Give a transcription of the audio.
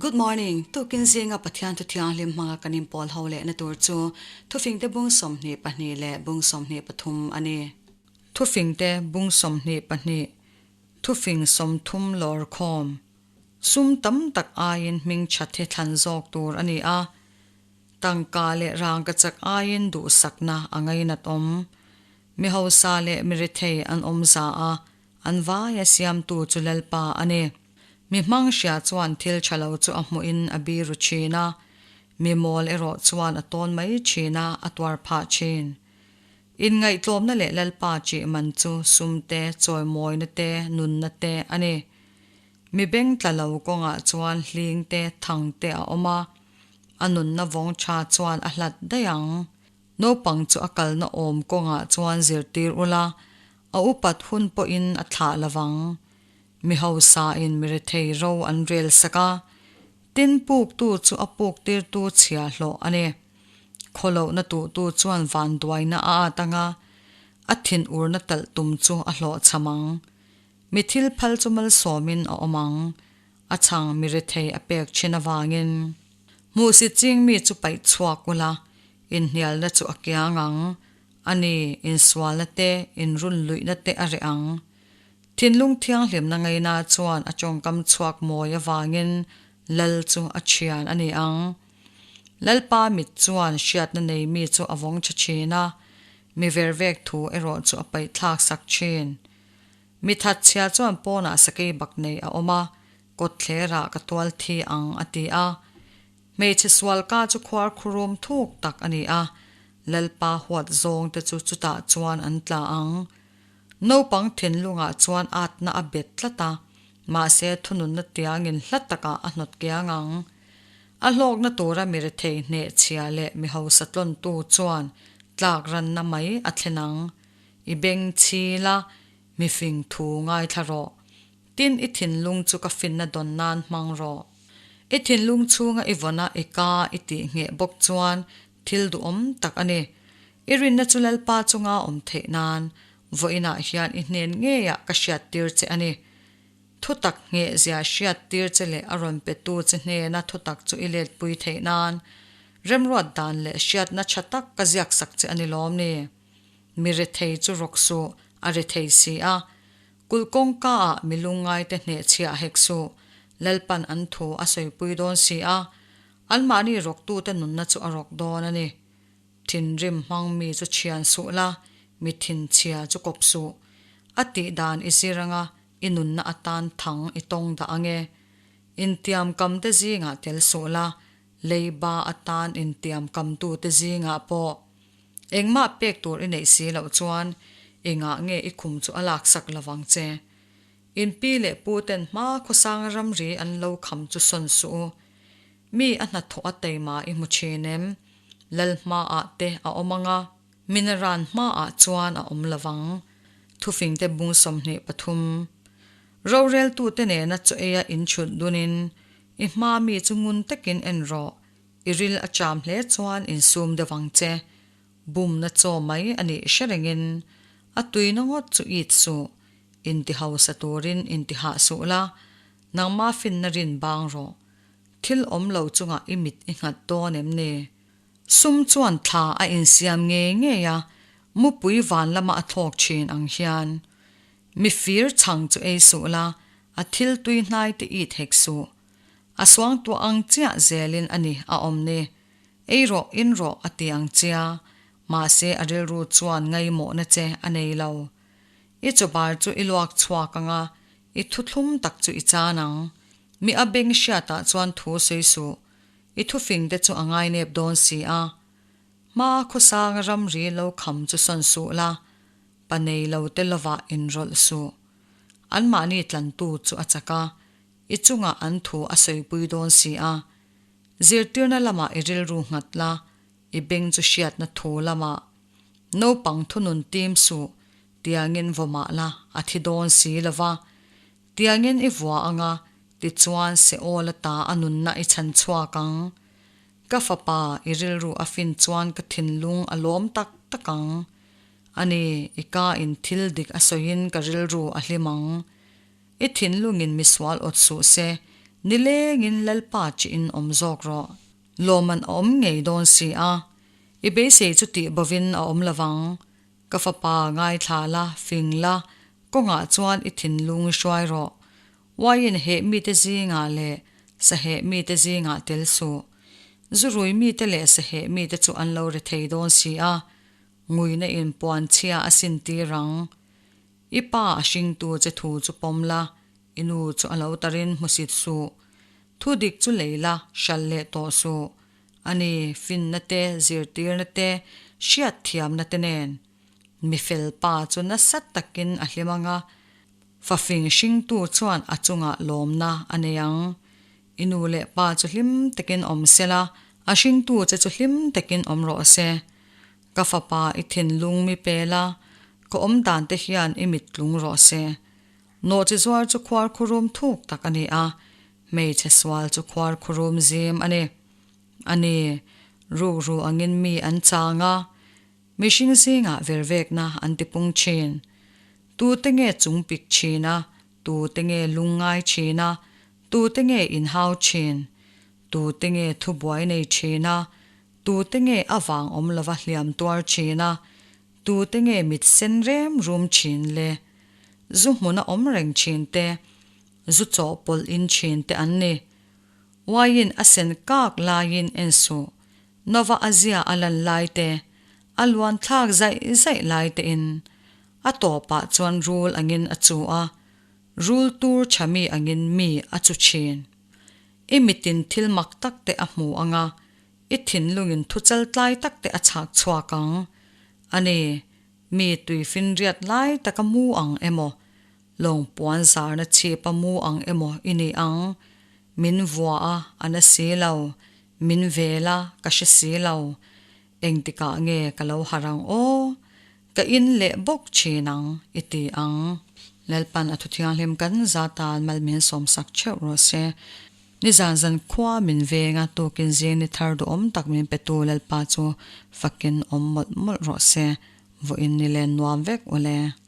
Good morning, tukin zinga Pathian thu thianghlim hmanga kan inpawl ho lehna tur chu Thufingte bung 22 leh bung 23 a ni. Thufingte bung 22, Thufing 30 lawr khawm. Sum tam tak aiin hming that hi thlan zawk tur a ni a, tangka leh rangkachak aiin duhsakna a ngainat awm. Mi hausa leh mi rethei an awm za a, an vaia siamtu chu Lalpa a ni. Mi hmang hria chuan thil tha lo chu a hmuhin a biru thin a, mi mawl erawh chuan a tawn mai thin a, a tuar phah thin. Inngaihtlawmna leh Lalpa chih man chu sum te, chawimawina te, nunna te a ni. Mi beng tla lo kawngah chuan hling te, thang te a awm a, a nunna vawng tha chuan a hlat daih ang. Naupang chu a kalna awm kawngah chuan zirtir ula, a upat hun pawhin a thlah lovang. Mi hausain mi rethei ro an rel sak a, tin puktu chu a puktirtu chhia hlawh a ni. Khawlohna tuhtu chuan vanduaina a at anga, a thinurna talh tum chu a hlawhchham ang. Mi thil phal chu malsawmin a awm ang, a chhang mi rethei a pek thin avangin. Hmuhsit ching mi chu paih chhuak ula, inhnialna chu a kiang ang, a ni, insualna te, inrunluihna te a reh ang. Thinlung thianghlimna ngaina chuan a tawngkam chhuak mawi avangin lal chu a thian a ni ang. Lalpa mit chuan hriatna nei mi chu a vawng tha thin a, mi vervek thu erawh chu a paihthlak sak thin. Mi thatchhia chuan pawnah sakei bak nei a awm a, kawtthlerah ka tual thi ang a ti a. Hmeichhe sual ka chu khuar khurum thuk tak a ni a, Lalpa huat zawng te chu chutah chuan an tla ang. Naupang thinlungah chuan atna a bet tlat a, mahse thununna tiangin hla takah a hnawt kiang ang. A hlawkna tura mi rethei hnehchhia leh mi hausa tlawntu chuan tlak ranna mai a thlen ang. I beng chhil a, mi fing thu ngaithla rawh. Tin, i thinlung chu ka finna dawn nan hmang rawh. I thinlung chhunga i vawn a, i ka i tih ngheh bawk chuan thil duhawm tak a ni. I rinna chu Lalpa chunga awm theih nan vawiinah hian i hnen ngeiah ka hriattir che a ni. Thutak nghehzia hriattir che leh a rawn petu che hnena thutak chu i letpui theih nan remruat dan leh hriatna tha tak ka ziaksak che a ni lawm ni? Mi rethei chu rawk suh, a rethei si a. Kulh kawngka ah mi lungngaite hnehchhiah hek suh, Lalpan an thu a sawipui dawn si a, anmahni rawktute nunna chu a rawk dawn a ni. Thinrim hmang mi chu thian suh la, mi thinchhia chu kawp suh. A tih dan i zir anga i nunna atan thang i tawng dah ange. Intiam kamte zingah tel suh la, leiba atan intiam kamtute zingah pawh. Engmah pek tur i neih si loh chuan engah nge i khum chu a laksak lovang che? In pi leh pu ten hma khawsang ramri an lo kham chu sawn suh u. Mi a hnathawh a teima i hmu thin em? Lal hmaah te a awm ang a, minaran hmaah chuan a awm lovang. Thufingte bung 23. Roreltute nena chaw eia inchhut dunin i hma mi chu ngun takin en rawh. I ril a cham hle chuan insum deuh ang che. Bumna chaw mai a nih hre rengin a tuina ngawt chu it suh. Inti hausa turin inti hah suh la, nangma finna rin bang rawh. Thil awm lo chungah i mit i nghat dawn em ni? Sum chuan thla a insiam ngei ngei a, mupui van lama a thlawk thin ang hian. Mi fir chhang chu ei suh la, a thil tui hnai te it hek suh. A suangtuah ang chiah zelin a ni a awm ni. Ei rawh, in rawh a ti ang chia, mahse a rilru chuan ngaimawhna che a nei lo. I chawbar chu i luak chhuak ang a, i thuthlum tak chu i chan ang. Mi a beng hriatah chuan thu sawi suh, i thufing te chu a ngainep dawn si a. Hma khawsanga ramri lo kham chu sawn suh la, pa nei lo te lovah inrawlh suh. Anmahni tlantu chu a chak a, I chungah an thu a sawipui dawn si a. Zirtirna lamah i rilru nghat la, i beng chu hriatna thu lamah. Naupang thunun tim suh, tiangin vaw mah la, a thi dawn si lo va. Tiangin i vua anga, tichuan Seol ata a nunna i chhan chhuak ang. Ka fapa, i rilru a fin chuan ka thinlung a lawm tak tak ang. Ani, i ka in thil dik a sawiin ka rilru a hlim ang. I thinlungin misual awt suh se, Nilengin Lalpa chiin awm zawk rawh. Lawman a awm ngei dawn si a. I beisei chu tih bovin a awm lovang. Ka fapa ngaithla la, fing la, kawngah chuan i thinlung i hruai rawh. Uaiin heh mite zingah leh saheh mite zingah tel suh. Zu rui mite leh saheh mite chu an lo re thei dawn si a, nguina in puan chhia a sin tir ang. I pa a hringtu che thu chu pawm la, i nu chu a lo tarin hmusit suh. Thu dik chu lei la, hralh leh tawh suh. A ni, finna te, zirtirna te, hriatthiamna te nen. Mi fel pa chu nasa takin a hlim ang a, fafing hringtu chuan a chungah lawmna a nei ang. I nu leh pa chu hlim takin awm se la, a hringtu che chu hlim takin awm rawh se. Ka fapa i thinlung mi pe la, ka awm dan te hian i mit tlung rawh se. Nawhchi zuar chu khuar khurum thuk tak a ni a, hmeichhe sual chu khuar khurum zim a ni. A ni, rukru angin mi an chang a, mihring zingah vervekna an tipung thin. Tute nge chung pik thin a, tute nge lungngai thin a, tute nge inhau thin, tute nge thubuai nei thin a, tute nge a vang awm lova hliam tuar thin a, tute nge mit sen rem rum thin le. Zu hmuna awm reng thin te, zu chawhpawlh in thin te an ni. Uaiin a sen kak laiin en suh. Nova a zia a lan lai te, a luan thlak zaih zaih lai tein a tawpah chuan rul angin a chu a, rul tur tha mi angin mi a chu thin. I mitin thil mak tak te a hmu ang a, i thinlungin thu chaltlai tak te a chhak chhuak ang. A ni, mi tuifinriat lai taka mu ang emaw, Lawng puan zarna chhip a mu ang emaw i ni ang? Min vua a, a na si lo. Min vel a, ka hre si lo. Engtikah nge ka lo harh ang aw? Ka in leh bawk thin ang, i ti ang. Lalpan a thuthianghlim kan za tan mal min sawmsak theuh rawh se. Nizan zan khua min veng a, tukin zing ni thar duhawm tak min petu Lalpa chu fakin awm mawlh mawlh rawh se. Vawiin ni len nuam vek ule.